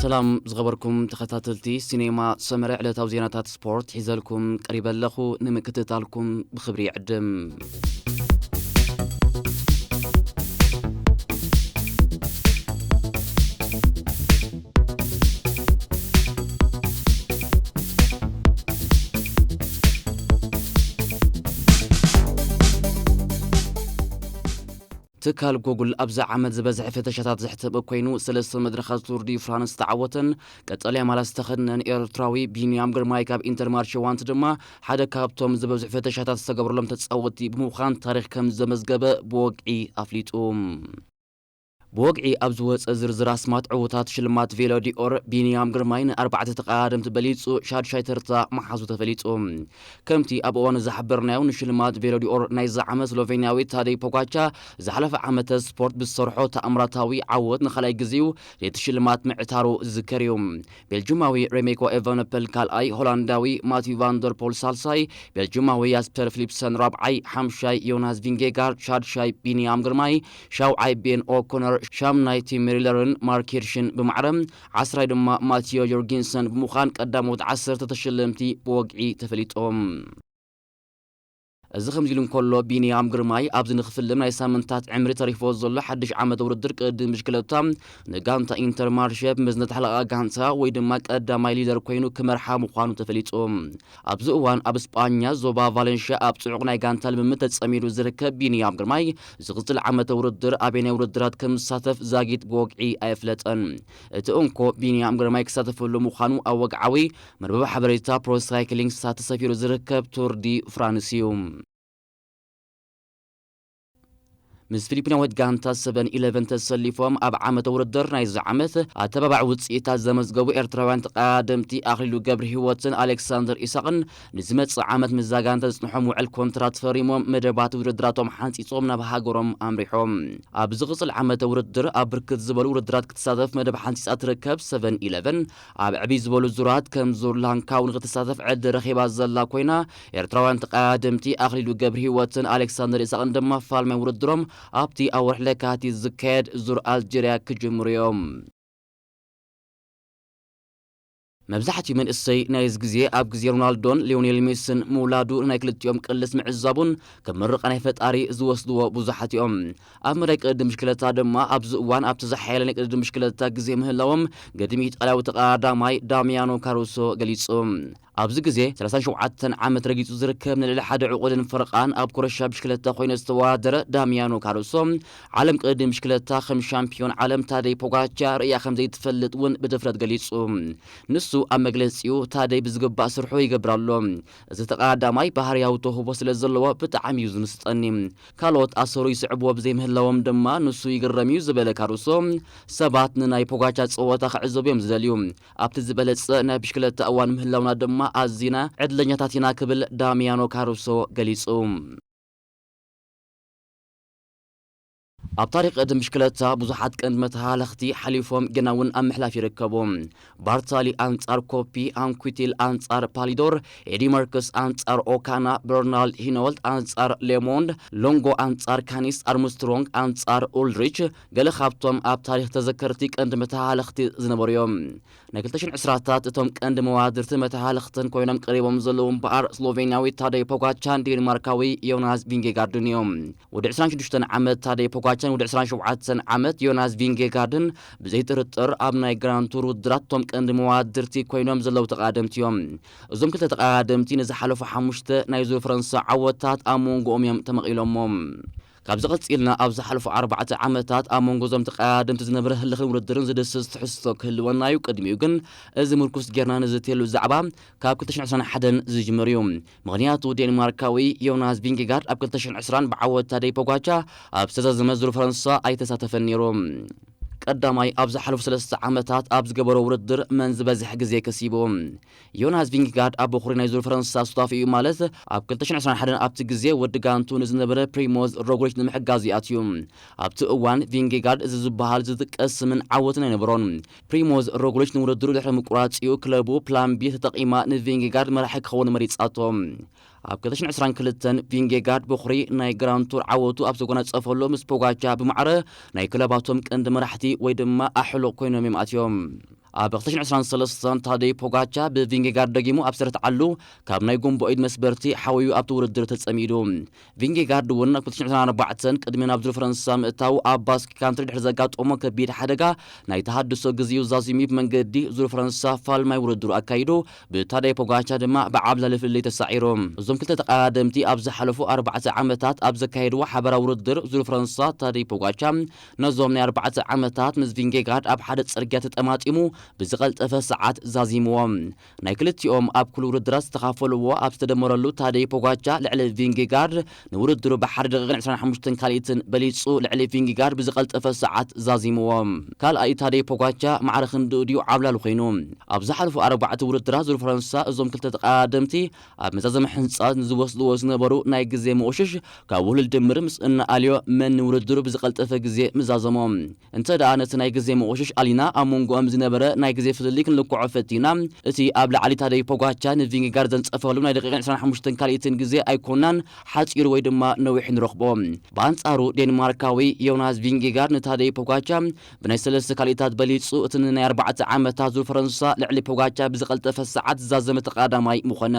ሰላም ዝኸበርኩም ተኸታተልቲ ሲኔማ ሰመረ፣ ዕለታዊ ዜናታት ስፖርት ሒዘልኩም ቀሪበ ኣለኹ። ንምክትታልኩም ብኽብሪ ይዕድም። ትካል ጉግል ኣብዚ ዓመት ዝበዝሐ ፍተሻታት ዘሕተመ ኮይኑ፣ ሰለስተ መድረኻት ቱር ዲ ፍራንስ ዝተዓወተን ቀጠልያ ማልያ ዝተኸድነን ኤርትራዊ ቢንያም ግርማይ ካብ ኢንተርማርሼ ዋንቲ ድማ ሓደ ካብቶም ዝበዝሑ ፍተሻታት ዝተገብረሎም ተጻወትቲ ብምዃን ታሪኽ ከም ዘመዝገበ ብወግዒ ኣፍሊጡ። ብወግዒ ኣብ ዝወጸ ዝርዝር ኣስማት ዕዉታት ሽልማት ቬሎ ዲኦር፣ ቢንያም ግርማይ ንኣርባዕተ ተቐዳደምቲ በሊጹ ሻድሻይ ተርታ መሓዙ ተፈሊጡ። ከምቲ ኣብ እዋኑ ዝሓበርናዮ፣ ንሽልማት ቬሎ ዲኦር ናይዚ ዓመት ስሎቬንያዊ ታደይ ፖጋቻ ዝሓለፈ ዓመተ ስፖርት ብዝሰርሖ ተኣምራታዊ ዓወት ንኻልኣይ ግዜኡ ነቲ ሽልማት ምዕታሩ ዝዝከር እዩ። ቤልጁማዊ ሬሜኮ ኤቨነፐል ካልኣይ፣ ሆላንዳዊ ማቲው ቫንደርፖል ሳልሳይ፣ ቤልጁማዊ ያስፐር ፊሊፕሰን ራብዓይ፣ ሓምሻይ ዮናስ ቪንጌጋርድ፣ ሻድሻይ ቢንያም ግርማይ፣ ሻውዓይ ቤን ኦኮነር፣ ሻምናይ ቲም ሪለርን ማርክ ሂርሽን ብማዕረ፣ ዓስራይ ድማ ማቲዮ ዮርጊንሰን ብምዃን ቀዳሞት ዓሰርተ ተሸለምቲ ብወግዒ ተፈሊጦም። እዚ ከምዚ ኢሉ እንከሎ፣ ቢንያም ግርማይ ኣብዚ ንኽፍልም ናይ ሳምንታት ዕምሪ ተሪፎ ዘሎ ሓድሽ ዓመት ውድድር ቅድድም ብሽክለታ ንጋንታ ኢንተርማርሸ ብመዝነት ሓለቓ ጋንታ ወይ ድማ ቀዳማይ ሊደር ኮይኑ ክመርሓ ምዃኑ ተፈሊጡ። ኣብዚ እዋን ኣብ ስጳኛ ዞባ ቫለንሽያ ኣብ ጽዑቕ ናይ ጋንታ ልምምድ ተጸሚዱ ዝርከብ ቢንያም ግርማይ፣ ዝቕጽል ዓመተ ውድድር ኣበየናይ ውድድራት ከም ዝሳተፍ ዛጊት ብወግዒ ኣየፍለጠን። እቲ እንኮ ቢንያም ግርማይ ክሳተፈሉ ምዃኑ ኣብ ወግዓዊ መርበብ ሓበሬታ ፕሮ ሳይክሊንግ ስታት ተሰፊሩ ዝርከብ ቱር ዲ ፍራንስ እዩ። ምስ ፊሊፒናዊት ጋንታ ሰቨን ኢለቨን ተሰሊፎም ኣብ ዓመተ ውድድር ናይዚ ዓመት ኣተባባዒ ውጽኢታት ዘመዝገቡ ኤርትራውያን ተቐዳደምቲ ኣኽሊሉ ገብረ ህይወትን ኣሌክሳንደር ኢሳቕን ንዝመጽእ ዓመት ምስዛ ጋንታ ዝጽንሖም ውዕል ኮንትራት ፈሪሞም መደባት ውድድራቶም ሓንጺጾም ናብ ሃገሮም ኣምሪሖም። ኣብ ዝቕጽል ዓመተ ውድድር ኣብ ብርክት ዝበሉ ውድድራት ክትሳተፍ መደብ ሓንጺጻ ትርከብ ሰቨን ኢለቨን ኣብ ዕብይ ዝበሉ ዙራት ከም ዙር ላንካው ንክትሳተፍ ዕድል ረኺባ ዘላ ኮይና፣ ኤርትራውያን ተቐዳደምቲ ኣኽሊሉ ገብረ ህይወትን ኣሌክሳንደር ኢሳቕን ድማ ፋልማይ ውድድሮም ኣብቲ ኣብ ወርሒ ለካቲት ዝካየድ ዙር ኣልጀርያ ክጅምሩ እዮም። መብዛሕትኡ መንእሰይ ናይዚ ግዜ ኣብ ግዜ ሮናልዶን ሊዮኔል ሜስን ምውላዱ ንናይ ክልቲኦም ቅልስ ምዕዛቡን ከም ምርቓ ናይ ፈጣሪ ዝወስድዎ ብዙሓት እዮም። ኣብ መዳይ ቅድድም ብሽክለታ ድማ ኣብዚ እዋን ኣብቲ ዝሓየለ ናይ ቅድድም ብሽክለታ ግዜ ምህላዎም ገድም ኢጣልያዊ ተቐዳዳማይ ዳሚያኖ ካሩሶ ገሊጹ። ኣብዚ ግዜ ሰላሳን ሸውዓተን ዓመት ረጊጹ ዝርከብ ንልዕሊ ሓደ ዕቑድን ፈረቓን ኣብ ኮረሻ ብሽክለታ ኮይኑ ዝተወዳደረ ዳሚያኖ ካሩሶ ዓለም ቅድድም ብሽክለታ ከም ሻምፒዮን ዓለም ታደይ ፖጋቻ ርእያ ከም ዘይትፈልጥ እውን ብድፍረት ገሊጹ። ንሱ ኣብ መግለጺኡ፣ "ታደይ ብዝግባእ ስርሑ ይገብር ኣሎ። እዚ ተቐዳዳማይ ባህርያዊ ተውህቦ ስለ ዘለዎ ብጣዕሚ እዩ ዝምስጠኒ። ካልኦት ኣሰሩ ይስዕብዎ ብዘይምህላዎም ድማ ንሱ ይግረም እዩ" ዝበለ ካሩሶ፣ ሰባት ንናይ ፖጋቻ ጸወታ ክዕዘቡ እዮም ዝደልዩ። ኣብቲ ዝበለጸ ናይ ብሽክለታ እዋን ምህላውና ድማ ኣዚና ዕድለኛታት ኢና ክብል ዳሚያኖ ካሩሶ ገሊጹ። ኣብ ታሪኽ ቅድድም ብሽክለታ ብዙሓት ቀንዲ መተሃለኽቲ ሓሊፎም ግና እውን ኣብ ምሕላፍ ይርከቡ። ባርታሊ ኣንጻር ኮፒ፣ ኣንኩቲል ኣንጻር ፓሊዶር፣ ኤዲ መርክስ ኣንጻር ኦካና፣ በርናልድ ሂኖልድ ኣንጻር ሌሞንድ፣ ሎንጎ ኣንጻር ካኒስ ኣርምስትሮንግ ኣንጻር ኡልድሪች ገለ ካብቶም ኣብ ታሪኽ ተዘከርቲ ቀንዲ መተሃለኽቲ ዝነበሩ እዮም። ናይ ክልተ ሽሕን ዕስራታት እቶም ቀንዲ መዋድርቲ መተሃለኽትን ኮይኖም ቀሪቦም ዘለዉ እምበኣር፣ ስሎቬንያዊ ታደይ ፖጋቻን ዴንማርካዊ ዮናስ ቪንጌጋርድን እዮም። ወዲ ዕስራን ሽዱሽተን ዓመት ታደይ ፖጋቻን ወዲ ዕስራን ሸውዓተን ዓመት ዮናስ ቪንጌጋርድን ብዘይጥርጥር ኣብ ናይ ግራንድ ቱር ውድድራት እቶም ቀንዲ መዋድርቲ ኮይኖም ዘለዉ ተቐዳደምቲ እዮም። እዞም ክልተ ተቐዳደምቲ ንዝሓለፉ ሓሙሽተ ናይ ዙር ፈረንሳ ዓወታት ኣብ መንጎኦም እዮም ተመቒሎሞም። ካብዚ ቀጺልና ኣብ ዝሓለፉ ኣርባዕተ ዓመታት ኣብ መንጎ እዞም ተቐዳደምቲ ዝነበረ ህልኽን ውድድርን ዝድስስ ትሕዝቶ ክህልወና እዩ። ቅድሚኡ ግን እዚ ምርኩስ ጌርና ንዝትየሉ ዛዕባ ካብ ክልተ ሽሕን ዕስራን ሓደን ዝጅምር እዩ። ምኽንያቱ ዴንማርካዊ ዮናስ ቪንጌጋርድ ኣብ ክልተ ሽሕን ዕስራን ብዓወት ታደይ ፖጋቻ ኣብ ዝተዛዘመ ዙር ፈረንሳ ኣይተሳተፈን ነይሩ። ቀዳማይ ኣብ ዝሓለፉ ሰለስተ ዓመታት ኣብ ዝገበሮ ውድድር መን ዝበዝሕ ግዜ ከሲቡ። ዮናስ ቪንጌጋርድ ኣብ በኹሪ ናይ ዙር ፈረንሳ ሱታፊ እዩ ማለት ኣብ ክልተ ሽሕን ዕስራን ሓደን ኣብቲ ግዜ ወዲ ጋንቱ ንዝነበረ ፕሪሞዝ ሮግሊች ንምሕጋዝ እዩ ኣትዩ። ኣብቲ እዋን ቪንጌጋርድ እዚ ዝበሃል ዝጥቀስ ስምን ዓወትን ኣይነበሮን። ፕሪሞዝ ሮግሊች ንውድድሩ ድሕሪ ምቁራጽ እዩ ክለቡ ፕላን ቢ ተጠቒማ ንቪንጌጋርድ መራሒ ክኸውን መሪጻቶ። ኣብ ክልተ ሽሕን ዕስራን ክልተን ቪንጌጋርድ በኹሪ ናይ ግራንድ ቱር ዓወቱ ኣብ ዘጎናጸፈሉ ምስ ፖጋቻ ብማዕረ ናይ ክለባቶም ቀንዲ መራሕቲ ወይ ድማ ኣሕሉቕ ኮይኖም እዮም ኣትዮም። ኣብ ክልተ ሽሕን ዕስራን ሰለስተን ታደይ ፖጋቻ ብቪንጌጋርድ ደጊሙ ኣብ ዝተረትዓሉ ካብ ናይ ጉንቦ ኢድ መስበርቲ ሓወዩ ኣብቲ ውድድር ተጸሚዱ። ቪንጌጋርድ እውን ኣብ ክልተ ሽሕን ዕስራን ኣርባዕተን ቅድሚ ናብ ዙር ፈረንሳ ምእታው ኣብ ባስክ ካንትሪ ድሕሪ ዘጋጠሞ ከቢድ ሓደጋ ናይ ተሃድሶ ግዜኡ ዛዚሙ ብመንገዲ ዙር ፈረንሳ ፋልማይ ውድድሩ ኣካይዱ፣ ብታደይ ፖጋቻ ድማ ብዓብላሊ ፍልልይ ተሳዒሩ። እዞም ክልተ ተቐዳደምቲ ኣብ ዝሓለፉ ኣርባዕተ ዓመታት ኣብ ዘካየድዎ ሓበራዊ ውድድር ዙር ፈረንሳ ታደይ ፖጋቻ ነዞም ናይ ኣርባዕተ ዓመታት ምስ ቪንጌጋርድ ኣብ ሓደ ጽርግያ ተጠማጢሙ ብዝቐልጠፈ ሰዓት ዛዚምዎም። ናይ ክልቲኦም ኣብ ኩሉ ውድድራት ዝተኻፈሉዎ ኣብ ዝተደመረሉ ታደይ ፖጋቻ ልዕሊ ቪንጌጋርድ ንውድድሩ ብሓደ ደቂቕን ዕስራን ሓሙሽተን ካልኢትን በሊጹ ልዕሊ ቪንጌጋርድ ብዝቐልጠፈ ሰዓት ዛዚምዎም። ካልኣይ ታደይ ፖጋቻ ማዕረ ክንድኡ ድዩ ዓብላሉ ኮይኑ። ኣብ ዝሓለፉ ኣርባዕተ ውድድራት ዙር ፈረንሳ እዞም ክልተ ተቐዳደምቲ ኣብ መዛዘሚ ሕንጻት ንዝወስድዎ ዝነበሩ ናይ ግዜ መቑሽሽ ካብ ውህሉል ድምር ምስ እናኣልዮ መን ንውድድሩ ብዝቐልጠፈ ግዜ ምዛዘሞ። እንተ ደኣ ነቲ ናይ ግዜ መቑሽሽ ኣሊና ኣብ መንጎኦም ዝነበረ ናይ ግዜ ፍልልይ ክንልክዖ ፈቲና፣ እቲ ኣብ ላዕሊ ታደይ ፖጋቻ ንቪንጌጋርድ ዘንጸፈሉ ናይ ደቂቕን ዕስራን ሓሙሽተን ካልኢትን ግዜ ኣይኮናን ሓጺሩ ወይ ድማ ነዊሑ ንረኽቦ። ብኣንጻሩ ዴንማርካዊ ዮናስ ቪንጌጋርድ ንታደይ ፖጋቻ ብናይ ሰለስተ ካልኢታት በሊጹ እቲ ናይ ኣርባዕተ ዓመታት ዙር ፈረንሳ ልዕሊ ፖጋቻ ብዝቐልጠፈ ሰዓት ዝዛዘመ ተቐዳማይ ምኾነ።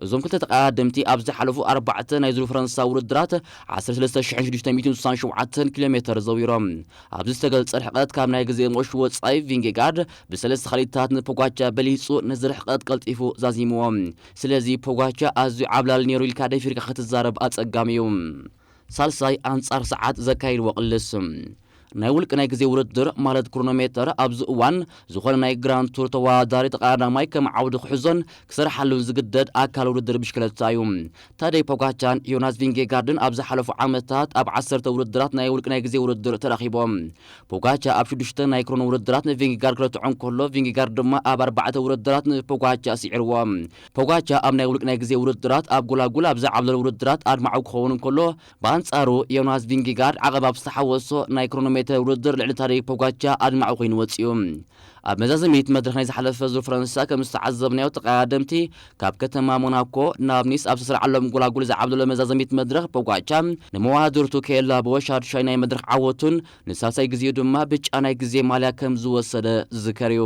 እዞም ክልተ ተቐዳደምቲ ኣብ ዝሓለፉ ኣርባዕተ ናይ ዙር ፈረንሳ ውድድራት ዓሰርተ ሰለስተ ሽሕን ሽዱሽተ ሚእትን ስሳን ሸውዓተን ኪሎ ሜተር ዘዊሮም። ኣብዚ ዝተገልጸ ርሕቀት ካብ ናይ ግዜ መቑሽሽ ወጻኢ ቪንጌጋርድ ብሰለስተ ካልኢታት ንፖጋቻ በሊጹ ነዚ ርሕቀት ቀልጢፉ ዛዚምዎ። ስለዚ ፖጋቻ ኣዝዩ ዓብላሊ ነይሩ ኢልካ ደፊርካ ክትዛረብ ኣጸጋሚ እዩ። ሳልሳይ ኣንጻር ሰዓት ዘካይድዎ ቅልስ። ናይ ውልቂ ናይ ግዜ ውድድር ማለት ክሮኖሜተር ኣብዚ እዋን ዝኾነ ናይ ግራንድ ቱር ተወዳዳሪ ተቐዳዳማይ ከም ዓውዲ ክሕዞን ክሰርሓሉን ዝግደድ ኣካል ውድድር ብሽክለታ እዩ። ታደይ ፖጋቻን ዮናስ ቪንጌጋርድን ኣብ ዝሓለፉ ዓመታት ኣብ ዓሰርተ ውድድራት ናይ ውልቂ ናይ ግዜ ውድድር ተራኺቦም። ፖጋቻ ኣብ ሽዱሽተ ናይ ክሮኖ ውድድራት ንቪንጌጋርድ ክረትዖ እንከሎ ቪንጌጋርድ ድማ ኣብ ኣርባዕተ ውድድራት ንፖጋቻ ስዒርዎ። ፖጋቻ ኣብ ናይ ውልቂ ናይ ግዜ ውድድራት ኣብ ጎላጉል ኣብ ዝዓብለሉ ውድድራት ኣድማዑ ክኸውን እንከሎ ብኣንጻሩ ዮናስ ቪንጌጋርድ ዓቐብ ኣብ ዝተሓወሶ ናይ ክሮኖሜተር ውድድር ልዕሊ ታደይ ፖጋቻ ኣድማዑ ኮይኑ ወጺኡ። ኣብ መዛዘሚት መድረኽ ናይ ዝሓለፈ ዙር ፈረንሳ ከም ዝተዓዘብናዮ ተቐዳደምቲ ካብ ከተማ ሞናኮ ናብ ኒስ ኣብ ዝተሰርዓሎም ጎላጉል ዝዓብለሎ መዛዘሚት መድረኽ ፖጋቻ ንመዋድርቱ ከየላበወ ሻድሻይ ናይ መድረኽ ዓወቱን ንሳልሳይ ግዜኡ ድማ ብጫ ናይ ግዜ ማልያ ከም ዝወሰደ ዝዝከር እዩ።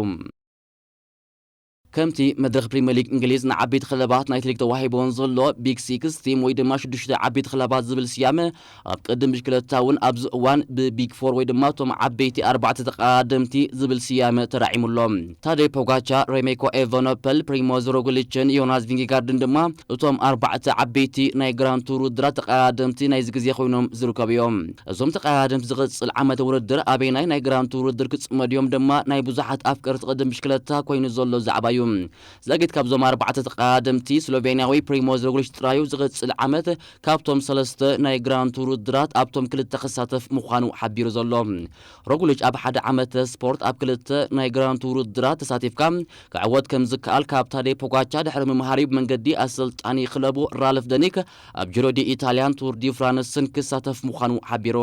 ከምቲ መድረኽ ፕሪምየር ሊግ እንግሊዝ ንዓበይቲ ክለባት ናይ ሊግ ተዋሂቦን ዘሎ ቢግ ሲክስ ቲም ወይ ድማ ሽዱሽተ ዓበይቲ ክለባት ዝብል ስያመ ኣብ ቅድም ብሽክለታ እውን ኣብዚ እዋን ብቢግ ፎር ወይ ድማ እቶም ዓበይቲ ኣርባዕተ ተቐዳደምቲ ዝብል ስያመ ተራዒሙሎ። ታደይ ፖጋቻ፣ ሬሜኮ ኤቨኖፐል፣ ፕሪሞዝ ሮግሊችን ዮናስ ቪንጌጋርድን ድማ እቶም ኣርባዕተ ዓበይቲ ናይ ግራንድ ቱር ውድድራት ተቐዳደምቲ ናይዚ ግዜ ኮይኖም ዝርከቡ እዮም። እዞም ተቐዳደምቲ ዝቕጽል ዓመት ውድድር ኣበይናይ ናይ ግራንድ ቱር ውድድር ክጽመዱ እዮም ድማ ናይ ብዙሓት ኣፍቀርቲ ቅድም ብሽክለታ ኮይኑ ዘሎ ዛዕባ እዩ። ዘጊት ካብዞም ኣርባዕተ ተቐዳደምቲ ስሎቬንያዊ ፕሪሞዝ ሮግሊች ጥራዩ ዝቕጽል ዓመት ካብቶም ሰለስተ ናይ ግራንድ ቱር ውድድራት ኣብቶም ክልተ ክሳተፍ ምዃኑ ሓቢሩ ዘሎ። ሮግሊች ኣብ ሓደ ዓመተ ስፖርት ኣብ ክልተ ናይ ግራንድ ቱር ውድድራት ተሳቲፍካ ክዕወት ከም ዝከኣል ካብ ታደይ ፖጋቻ ድሕሪ ምምሃር እዩ ብመንገዲ ኣሰልጣኒ ክለቡ ራልፍ ደኒክ ኣብ ጂሮ ዲ ኢታልያን ቱር ዲ ፍራንስን ክሳተፍ ምዃኑ ሓቢሩ።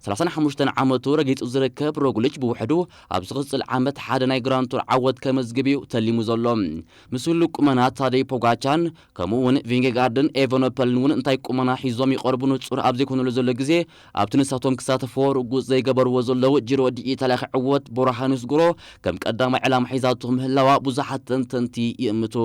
ሰላሳን ሓሙሽተን ዓመቱ ረጊጹ ዝርከብ ሮግሊች ብውሕዱ ኣብ ዝቕጽል ዓመት ሓደ ናይ ግራንድ ቱር ዓወት ከመዝግብ እዩ ተሊሙ ዘሎ። ምስ ህሉው ቁመና ታደይ ፖጋቻን ከምኡ እውን ቪንጌጋርድን ኤቨኖፐልን እውን እንታይ ቁመና ሒዞም ይቐርቡ ንጹር ኣብ ዘይኮነሉ ዘሎ ግዜ ኣብቲ ንሳቶም ክሳተፍዎ ርጉጽ ዘይገበርዎ ዘለዉ ጂሮ ዲ ኢታልያ ክዕወት ቦራሃኑስ ጉሮ ከም ቀዳማይ ዕላማ ሒዛቶ ምህላዋ ብዙሓት ተንተንቲ ይእምቱ።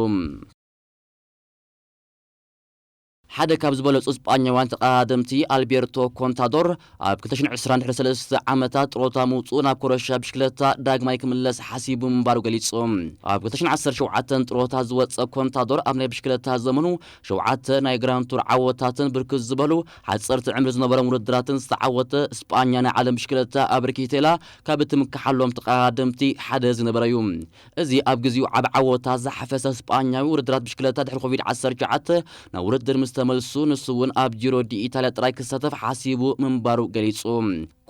ሓደ ካብ ዝበለጹ ስጳኛውያን ተቐዳደምቲ ኣልቤርቶ ኮንታዶር ኣብ ክልተ ሽሕን ዕስራን ድሕሪ ሰለስተ ዓመታት ጥሮታ ምውጽኡ ናብ ኮረሻ ብሽክለታ ዳግማይ ክምለስ ሓሲቡ ምንባሩ ገሊጹ። ኣብ ክልተ ሽሕን ዓሰርተ ሸውዓተን ጥሮታ ዝወጸ ኮንታዶር ኣብ ናይ ብሽክለታ ዘመኑ ሸውዓተ ናይ ግራንድ ቱር ዓወታትን ብርክት ዝበሉ ሓጸርቲ ዕምሪ ዝነበሮም ውድድራትን ዝተዓወተ ስጳኛ ናይ ዓለም ብሽክለታ ኣበርኪቴላ ካብ እትምክሓሎም ተቐዳደምቲ ሓደ ዝነበረ እዩ። እዚ ኣብ ግዜኡ ዓቢ ዓወታት ዝሓፈሰ ስጳኛዊ ውድድራት ብሽክለታ ድሕሪ ኮቪድ ዓሰርተ ትሽዓተ ናብ ውድድር ምስ ተመልሱ ንሱ እውን ኣብ ጂሮ ዲ ኢታልያ ጥራይ ክሳተፍ ሓሲቡ ምንባሩ ገሊጹ።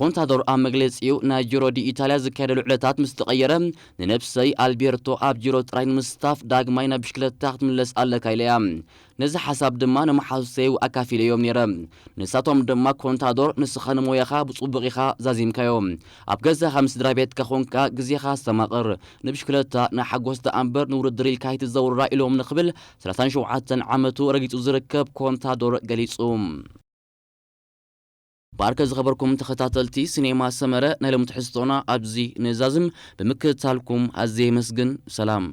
ኮንታዶር ኣብ መግለጺኡ ናይ ጂሮ ዲ ኢታልያ ዝካየደሉ ዕለታት ምስ ተቐየረ ንነብሰይ ኣልቤርቶ ኣብ ጂሮ ጥራይ ንምስታፍ ዳግማይ ናብ ብሽክለታ ክትምለስ ኣለካ ኢለያ። ነዚ ሓሳብ ድማ ንመሓዙተይ ኣካፊለዮም ነይረ። ንሳቶም ድማ ኮንታዶር ንስኻ ንሞያኻ ብጽቡቕ ኢኻ ዛዚምካዮ። ኣብ ገዛኻ ምስ ስድራ ቤትካ ኾንካ ግዜኻ ኣስተማቕር። ንብሽክለታ ንሓጎስ ደኣ እምበር ንውድድር ኢልካ ኣይትዘውራ ኢሎም ንኽብል ሰላሳን ሸውዓተን ዓመቱ ረጊጹ ዝርከብ ኮንታዶር ገሊጹ። ባርከ ዝኸበርኩም ተኸታተልቲ ሲኔማ ሰመረ፣ ናይ ሎሚ ትሕዝቶና ኣብዚ ንዛዝም። ብምክትታልኩም ኣዝየ የመስግን። ሰላም።